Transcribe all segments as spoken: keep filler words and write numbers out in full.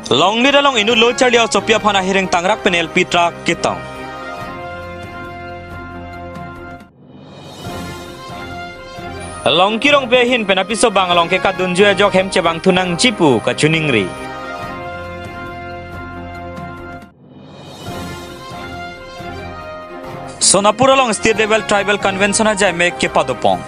Longlit along inut lo charli asopi aphan ahireng tangrak pen L P truck ketong. Longki Rongpi ahin pen apiso bang along kekatdunjui ajok hem chevangthu nangji pu kachiningri. Sonapur along State Level Tribal Convention ajaimek kepadopon.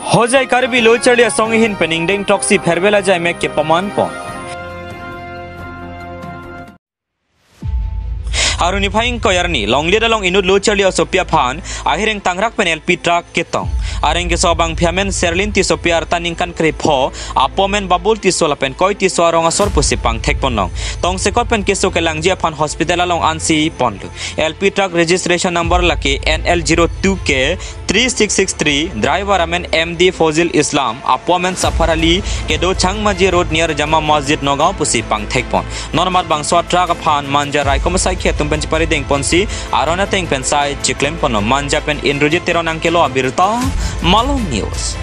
Hojai Karbi lo charli asong ahin pen ingdeng throksi farewell ajaimek kepamanpon. Arni niphai ingkoi arni, Longlit along inut lo charli asopi aphan ahireng tangrak pen L P truck ketong. Areng keso abangphi amen Serlin Tissopi, arta ningkan krepho, apo amen Babul Tisso lapen koi Tisso arong asor pusi pangthekponlong. Tongsekot pen keso kelangji aphan hospital along ansi ponlo. L P truck registration number lake N L zero two K three six six three, driver amen M D Fozil Islam, apo amen Safar Ali, kedo Changmaji Road near Jama Masjid, Nagaon pusi pangthekpon. Non amat bangso a truck aphan Manja raikom asai khe atum pen chepari dengponsi aron ateng pen sai chiklemponlo. Manja pen Indrajit Teron nangkelo abirta, Malong News.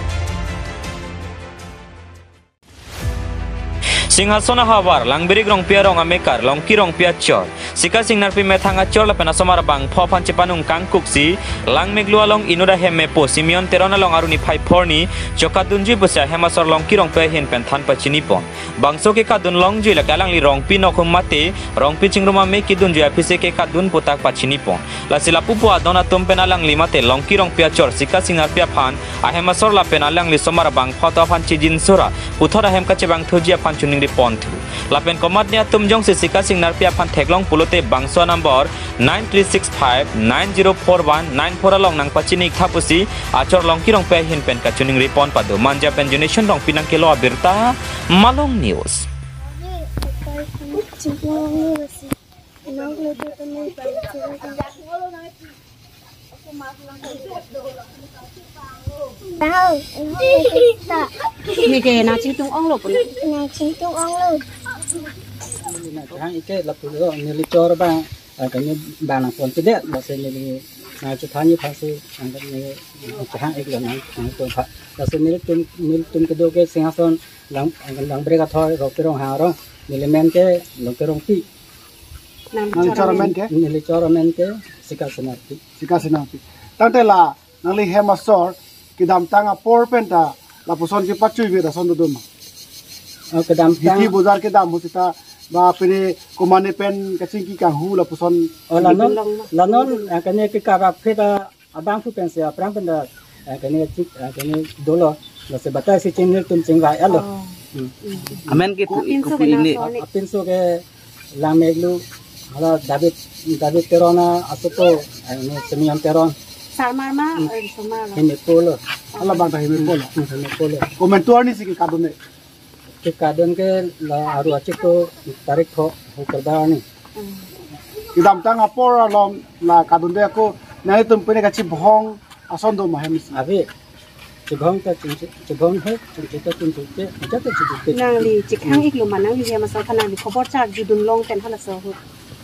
Singhason ahavar, Langbirik Rongpi arong amekar, Longki Rongpi achor, Sikasing Narpi methang achor lapen asomar abangpho aphan chepanung kangkuksi, Langmeklu along inut ahem mepo Simeon Teron along arni niphai phorni chokatdunjui pusi ahem asor Longki Rongpi ahin pen than pachinipon. Bangso kekatdun longjui lake alangli Rongpi nokhum mate Rongpi chingrum ame kedunjui aphisi kekatdun putak pachinipon. Lasi lapu pu adon atum pen alangli mate Longki Rongpi achor Sikasing Narpi aphan ahem asor lapen alangli asomar abangpho atum aphan chijinso ra puthot ahem kachevangthuji aphan chiningriponthu. Lapen komatne atum jongsi Sikasing Narpi aphan theklong pulote bangso number nine three six five nine zero four one nine four along nangpachini-iktha pusi achor Longki Rongpi ahin pen kachiningriponpado. Manja pen Junison Rongpi nangkelo abirta, Malong News. Neke nangchingtung onglo pun. Nangchingtung onglo. Nangchehang-ik ke lapulo, neli chor abang, ah, kene abang nangponchedet, lasi neli nangchethan-ik aphansi, ah, kene nangchehang-ik lo nang, nangtum aphan. Lasi nelitum, nelitum kedo ke Singhason Lang, Langbirik athoi, Rongpi Ronghang arong, neli men ke Longki Rongpi. Nang chor amen ke? Neli chor amen ke Sikasing Narpi. Sikasing Narpi. Tangte la nangli hem asor kedamtang apor penta lapuson kepachui vet ason dodoma. Oh, kedamtang. Iti bojar kedam ho sita ba pini komane pen kachingki kanghu lapuson. Oh, la non, la non, eh, kene ke karap ke ta abangphu pensi aphrang penta, eh, kene chik, eh, kene dolo, lasi batai si chini nelitum chingvai-etlo. Oh. Hmm. Amen ke pu, apinso kopi ke ini. Apinso ke Langmeklu, hala David, David Teron asopo, eh, ini Simeon Teron. Sarmar ma, eh, sarmar. Hemepolo. Hala bangta hemepolo. Hmm, hemepolo. Komentuar ni si kekatdun ne. Kekatdun ke la aru achiklo tarik pho, Hukarbar ni. Hmm. Kedamtang apor along la katdunde ako, nanglitum pine kachibhong ason doma hem si. Ave. Chibhong ta chingchi, chibhong he, chingchi ta chingchi ke, chingchi ta chingchi ke. Nangli chikhang-iklo ma, nangli hem asor aphan nangli khobor charjudun long pen halaso ahut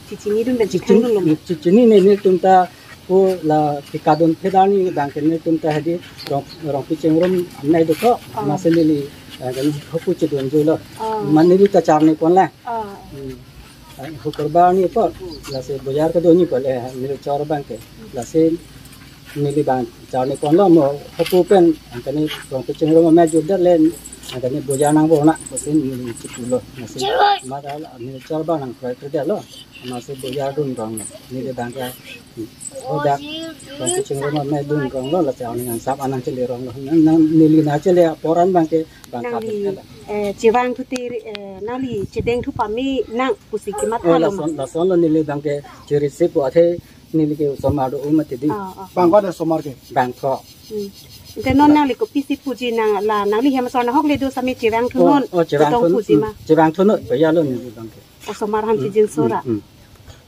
chichinidun pen chikhangdunlo ma? Chichini ne, nelitum ta pu la kekatdun phedar ni abang ke nelitum ta hadi Rong, Rongpi chingrum amnai dokok, ah, masi neli, eh, kan hopu chedunjuilo. Ah. Mane neli ta charniponlo. Ah. Hmm. Ai, Hukarbar ni apot, lasi bojar kedo ni apot, eh, neli chor abang ke. Lasi neli abang charniponlo mo hopu pen, angkani Rongpi chingrum amei jutdet le, angkani bojar nangbornang, pusi neli chipulo. Lasi, mada neli chor abang nangkroikroi detlo, lasi bojar dunronglo. Neli abang ke, hodak, Rongpi chingrum amei dunronglo, lasi aning angsap anang chelironglo. Nang, nang, neli nangchele apor an abang ke, abang nangli, kapit, eh, chevangthu te, eh, nangli chedengthu pame nang pusi kematha. Oh, lo ma? Lason, lasonlo neli abang ke chiri si pu athe neli ke osomar do-o mati di. Ah, ah. Bang ko-an osomar ke? Bangpho. Hmm. Ante non nangli kopisi puji nang la nangli hem asor nanghokle do sami chevangthu non. Oh, oh, chevangthu, tong puji ma? Hmm, chevangthu non, payalo neli abang ke. Osomar aphan, hmm, chijinso ra. Hmm,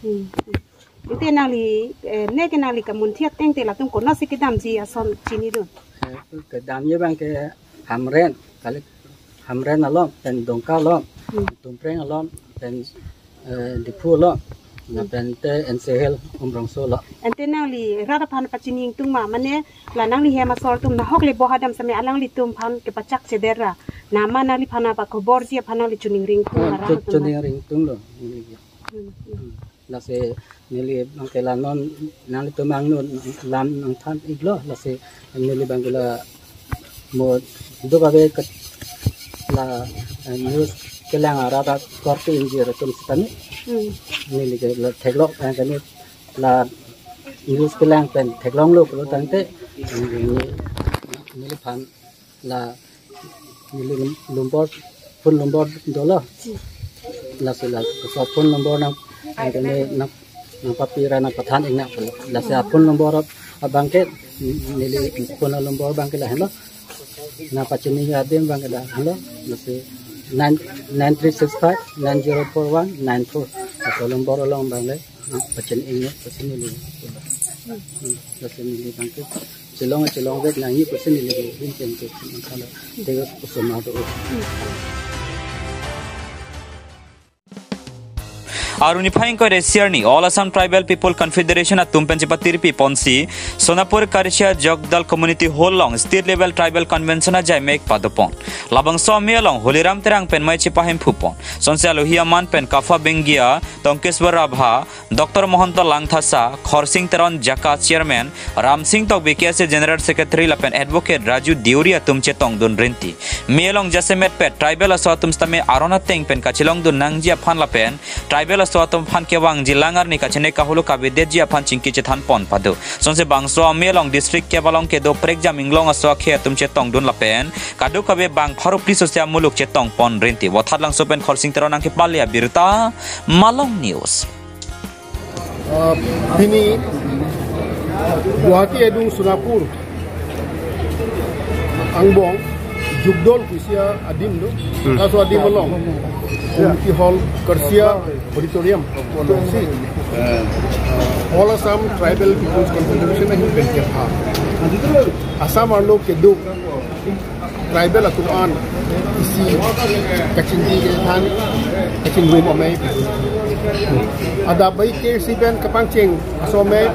hmm. Hmm. Ante nangli, eh, ne ke nangli kamunthi ateng te latum konatsi kedamji ason chinidun? Eh, kedamji abang ke Hamren, kali Hamren along, pen Dongka along, hmm, Tumpreng along, pen, eh, Diphu along, Lapen te N C Health Umrongso lo. Ante nangli rat aphan pachini ingtung ma, mane la nangli hem asor atum nahok le bohadam same alanglitum aphan kepachak chedera. Nama nangliphan apa khobor ji aphan nangli choningri ingtung ma, rat atum ma. Choningri ingtung lo. Hmm, hmm. Lasi neli bangke la non nanglitum angno lam nangthan iklo, lasi neli bangke la mo duk ave ke la, eh, news kelang arat akorte ingjir atum sitame. Hmm. Neli ke la theklong, eh, kami la news kelang pen theklonglo pulo tangte, eh, neli, neliphan la neli lum-, number, phone number dolo. Lasi la so phone number nang, eh, kami nang, nangpapi ra nangpathan iknang pulo. Lasi a phone number abangke neli phone number abangke lahenlo. Nangpachini adim abangke lahenlo. Lasi nine, nine three six five nine zero four one nine four. Ako number along abang le, ah, pachini ingnang, pachini le. Hmm, pachini le abangke. Chelong, chelong vek nangji pachini le, rin pen ke, kalau, tega kusuma do. Arni phai ingkoi ra isi arni All Assam Tribal People Confederation atum pen chepatirpi ponsi Sonapur Karsia Jokdal Community Hall along State Level Tribal Convention ajai mek padopon. Labangso amei along Holiram Terang pen mei chepahemphu pon. Sonsi alohi aman pen Kapha Bengia, Tonkeswar Rabha, Doctor Mohanta Langthasa, Khorsing Teron Jaka Chairman, Ramsing Tokbi K S A General Secretary lapen Advocate Raju Deuri atum chetongdun rinti. Mei along jasemetpet tribal aso atum sitame aron ateng pen kachelongdun nangji aphan lapen tribal aso atum aphan kevangji lang arni kachene kahulu kavedetji aphan chingki chethan pon pado. Sonsi bangso amei along district kep along kedo prekjam inglong aso akhei atum chetongdun lapen kadokave bang pharo phli sose amuluk chetong pon rinti. Vothatlangso pen Khorsing Teron nangkepale abirta, Malong News. Ah, pini Guwahati adung Sonapur angbong Jokdal Karsia adim do. Hmm. Laso adim along Community Hall Karsia Auditorium alongsi, ah, All Assam Tribal People's Confederation ahin pen kepha Assam arlo kedo tribal atum an isi kachingki kethan kachingrum amei. Adap bai K C pen kapangcheng aso amei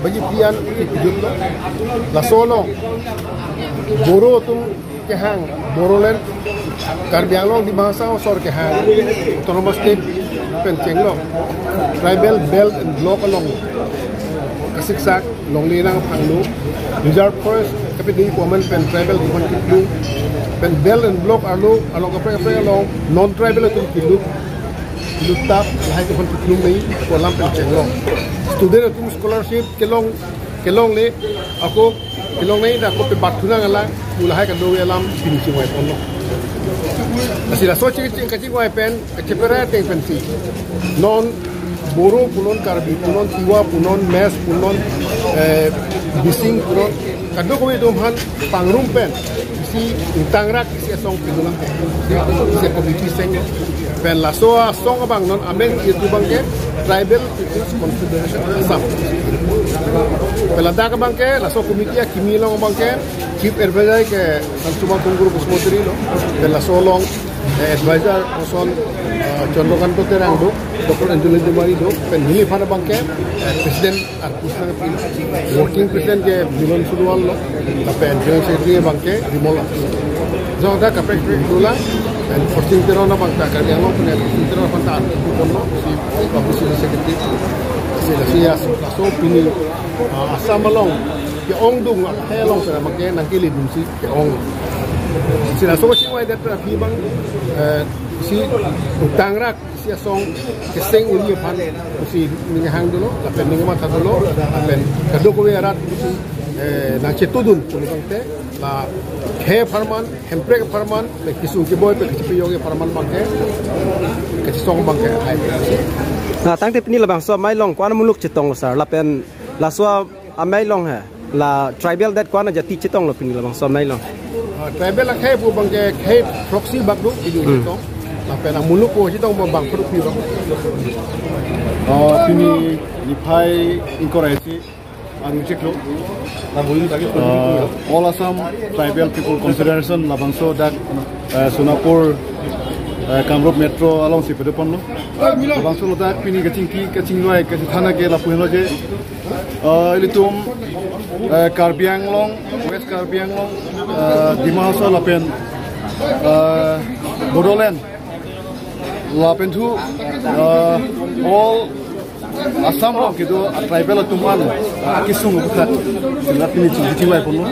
baji pian kipijut lo. Laso along Boro atum kehang, Bodoland, Karbi Anglong, Dima Hasao asor kehang, Autonomous State pen chenglok tribal belt and block along kasiksak longle nangphanglo, reserve forest kapidi pu amen pen tribal atum aphan kiplung, pen belt and block arlo along kaprek kaprek along non tribal atum kilut, lutap lahai atum aphan kiplung nangji pu alam pen chenglok. Student atum scholarship kelong, kelongle, ako kelong nangji ta ako pebat thunang alam pu lahai kadokave alam pini chingvai ponlo. Lasi laso ching, ching, kachingvai pen kachepere ateng pensi non Boro punon, Karbi punon, Tiwa punon, Mech punon, eh, Bising punon, kadokave atum aphan pangrum pen isi ingtangrak isi asong pindulang, isi committee seng pen laso asong abang non amen itu abangke Tribal People's Confederation Assam. Pen ladak abangke laso committee akimi along abangke Chief Advisor ke Sangsuma Tunggur Kusmotri lo, pen laso along, eh, advisor koson, eh, Chandrakanta Terang do, Doctor Anjali Dewari do, pen neliphan abangke, eh, President arpus nangpi, Working President ke Milan Sunwal lo, lapen General Secretary abangke Rimol Atis. Jongda kaprek kaprek dula, pen Khorsing Teron abang ta Karbi Anglong pen Khorsing Teron aphan ta arpus ponlo, si Babu si Secretary, si, si, ya, laso pini, ah, Assam along ke-ongdung akhei along pen abangke nangkele dunsi ke-ong. Si laso chingvaidet pen aphi abang, eh, si ingtangrak isi asong keseng uli aphan si ninghang dolo, lapen ningmatha dolo, lapen kadokave arat si, eh, nangchetudun pu tangte, la khei apharman, Hemprek apharman, pen kesung keboi pen kachepajok apharman abangke, kachesong abangke hai. Na tangte pini labangso amei along ko-an amuluk chetonglo sir, lapen laso amei along he, la tribal det ko-an ajati chetonglo pini labangso amei along? Ah, tribal akhei pu abangke khei throksi bak do pini Hmm. chetong. Lapen amuluk pu chetong abang pharo phli bak. Ah, pini niphai ingkoi ra isi arni chiklo. Ah, All Assam Tribal People Confederation labangso dak, eh, Sonapur Eh, Kamrup Metro alongsi pado ponlo. Labangso ladak pini kachingki kachinglai kachethan ke lapu henlo je, eh, ilitum, eh, Karbi Anglong, West Karbi Anglong, eh, Dima Hasao lapen, eh, Bodoland lapen thu, eh, all Assam along kedo a tribal atum an, ah, akesung aputhak sila pini chingki chingvai ponlo.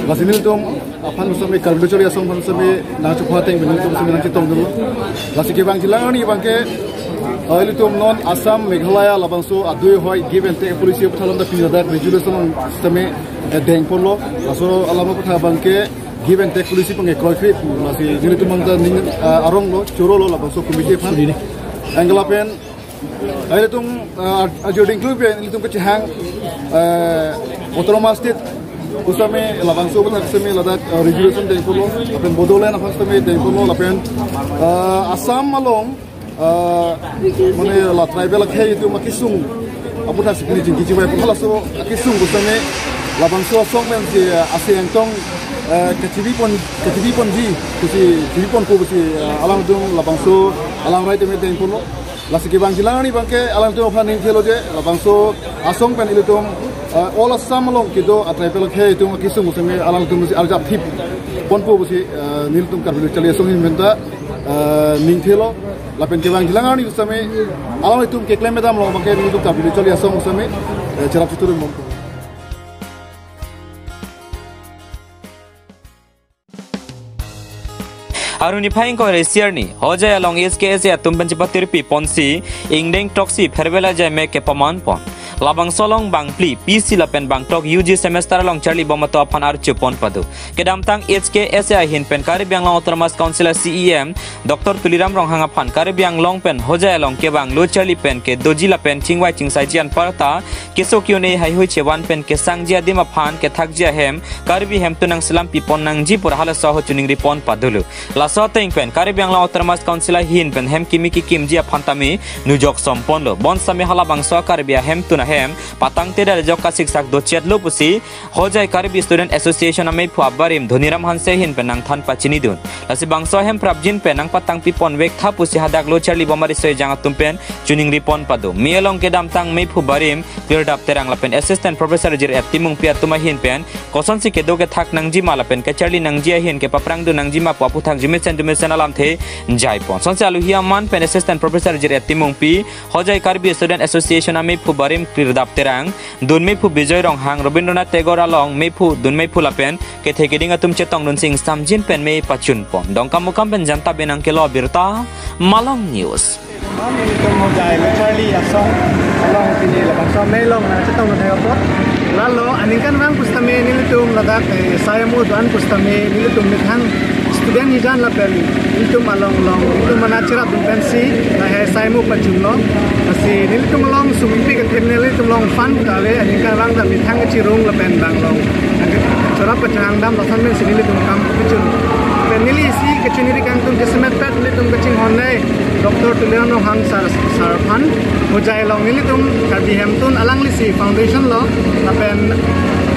Lasi nelitum aphan sami Karbi Lo Charli Asong aphan sami nangchepho ateng nelitum sami nangchetongdunlo. Lasi kevangji alang arni abangke, ah, ilitum non Assam, Meghalaya labangso adui hoi give and take policy aputhak alam ta pini ladak resolution sami, eh, deng ponlo. Laso alam aputhak abangke give and take policy abangke kroikre pu. Lasi nelitum abang ta ning, ah, aronglo, chorolo labangso committee aphan. Anke lapen ilitum, ah, ajor dingklu pen ilitum kachehang, eh, autonomous state pusitame labangso aputhak sami ladak, ah, resolution deng ponlo, lapen Bodoland aphan sami deng ponlo, lapen, ah, Assam along, ah, mane la tribal akhei atum akesung aputhak si pini chingki chingvai ponlo. Laso akesung pusitame labangso asong pensi, ah, asi angtong, eh, kachibi pon, kachibi ponji pusi, chibi ponpo pusi, ah, alangtum labangso alang rai tame deng ponlo. Lasi kevangji alang arni abangke alangtum aphan ning thelo je labangso asong pen ilitum, eh, all Assam along kedo a tribal akhei atum akesung sami alangtum si arjap thip ponpo pusi, eh, nelitum Karbi Lo Charli Asong ahin pen ta, eh, ning thelo. Lapen kevangji alang arni sami alangtum keklem damlo abangke nelitum Karbi Lo Charli Asong sami, eh, cherap chiturin ponpo. Arni niphai ingkoi ra isi arni, Hojai along H K S A atum pen chepatirpi ponsi, ingdeng throksi phervela jai mek kepaman pon. Labangso along bangphli, P C lapen bangthrok U G semester along charli bom atum aphan arju pon pado. Kedamtang H K S A ahin pen Karbi Anglong Autonomous Council a C E M, Doctor Tuliram Ronghang aphan Karbi Anglong pen Hojai along kevang lo charli pen kedoji lapen chingvai chingsaiji anparta, keso ke-un-e haihui chevan pen kesangji adim aphan kethakji ahem, Karbi hemtun nangselam pipon nangji pu ra halaso ahut choningri pon padolo. Laso ateng pen Karbi Anglong Autonomous Council ahin pen hem kimi kekimji aphan tame nujok som ponlo. Bonsitame halabangso Karbi ahemtun ahem patangte dare jok kasiksak dochetlo pusi Hojai Karbi Student Association ameiphu abarim Dhoniram Hanse ahin pen nangthan pachinidun. Lasi bangso ahem prapjin pen nangpatang pipon vektha pusi hadak lo charli bom ariso ejang atum pen choningri pon pado. Me along kedamtang meiphu barim Klirdap Terang lapen Assistant Professor Jirep Timungpi atum ahin pen kosonsi kedo kethak nangjima lapen kecharli nangji ahin kepaprangdun nangjima pu aputhak jumesen jumesen alamthe jai pon. Sonsi alohi aman pen Assistant Professor Jirep Timungpi, Hojai Karbi Student Association ameiphu barim Klirdap Terang, dun meiphu Bijoy Ronghang, Rabindranath Tagore along meiphu, dun meiphu lapen kethe keding atum chetongdunsi ingsamjin pen mei pachun pon. Dongkamukam pen Janta Benang kelo abirta, Malong News. Nelitum Hojai lo charli asong along pini labangso amei along nangchetongdun thek apot. Lalo aningkanvang pusitame nelitum ladak, eh, sai amo do-an pusitame nelitum methang student hijan lapen nelitum along along nelitum mana cherapdun pensi lahai sai amo pachunlo. Lasi nelitum along sumpi kethem nelitum along fund ta ave, aningkanvang ta methang kachirung lapen bang along cherap kachehang dam lason pensi nelitum kam pachun. Pen neli isi kachiniri kangtung jasemet pet nelitum kachinghon nai Doctor Tuliram Ronghang sir, sir aphan, Hojai along nelitum Karbi hemtun alanglisi foundation lo, lapen,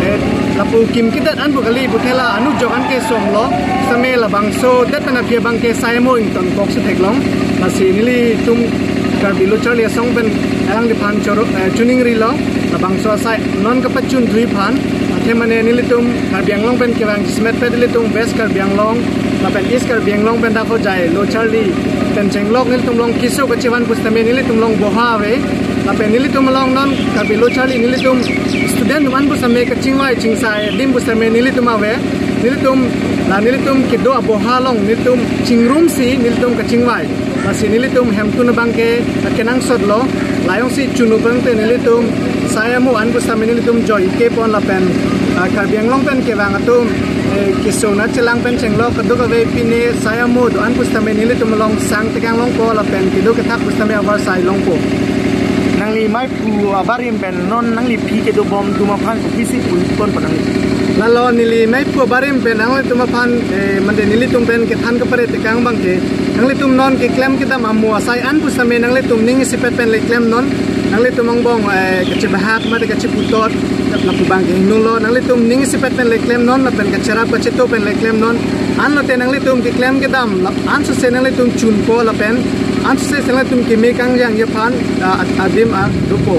eh, lapu kim kidet an pu kali puthela anujok an kesomlo, same labangso det pen aphi abangke sai amo ingtonkok si theklong, lasi nelitum Karbi lo charli asong pen alangliphan choro, eh, choningrilo, labangso asai non kapachun thui aphan, athe mane nelitum Karbi Anglong pen kevang jasemet pet nelitum West Karbi Anglong, lapen East Karbi Anglong pen dak Hojai lo charli pen chenglok nelitum along keso kachevan pusitame nelitum along boha ave. Lapen nelitum along non Karbi lo charli nelitum student atum an pusitame kachingvai chingsai adim pusitame nelitum ave. Nelitum la nelitum kedo aboha along nelitum chingrumsi nelitum kachingvai. Lasi nelitum hemtun abangke akenangsotlo. Layong si chunu abangte nelitum sai amo an pusitame nelitum joi ke pon lapen, ah, Karbi Anglong pen kevang atum, eh, keso nangchelang pen chenglok kadokave pine sai amo do-an pusitame nelitum along sang tekang longpo lapen kedo kethak pusitame avarsai longpo. Nangli meiphu abarim pen non nangli phi kedo bom atum aphan kopisi pu pon pon nangli? Lalo neli meiphu abarim pen nanglitum aphan, eh, mane nelitum pen kethan kapare tekang abangke, nanglitum non keklem kedam amo asai an pusitame nanglitum ning isipet pen le klemnon. Nanglitum angbong, eh, kachebahak mate kacheputot lapu abang ke hingno lo. Nanglitum ning isipet pen le klemnon lapen kacherap kacheto pen le klemnon. Anlote nanglitum keklem kedam lap ansose nanglitum chunpo lapen ansose nanglitum keme kangjangji aphan, ah, adim, ah, dopo.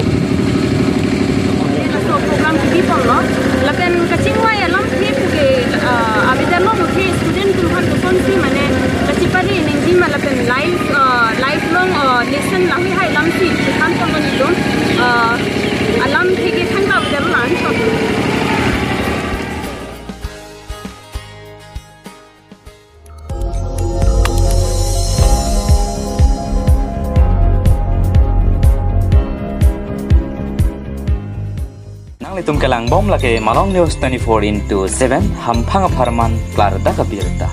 Laso program kebi ponlo. Lapen kachingvai alamthe puke, ah, avedetlo, muthe student atum aphan kosonsi mane kachepari nangji ma lapen life, ah, lifelong, ah, lesson lahai alamsi chethan ponlo nelitum, ah, alamthe ke thangta avedetlo la-anchot. Nanglitum kelangbom lake Malong News twenty-four into seven, hamphang apharman klardak abirta.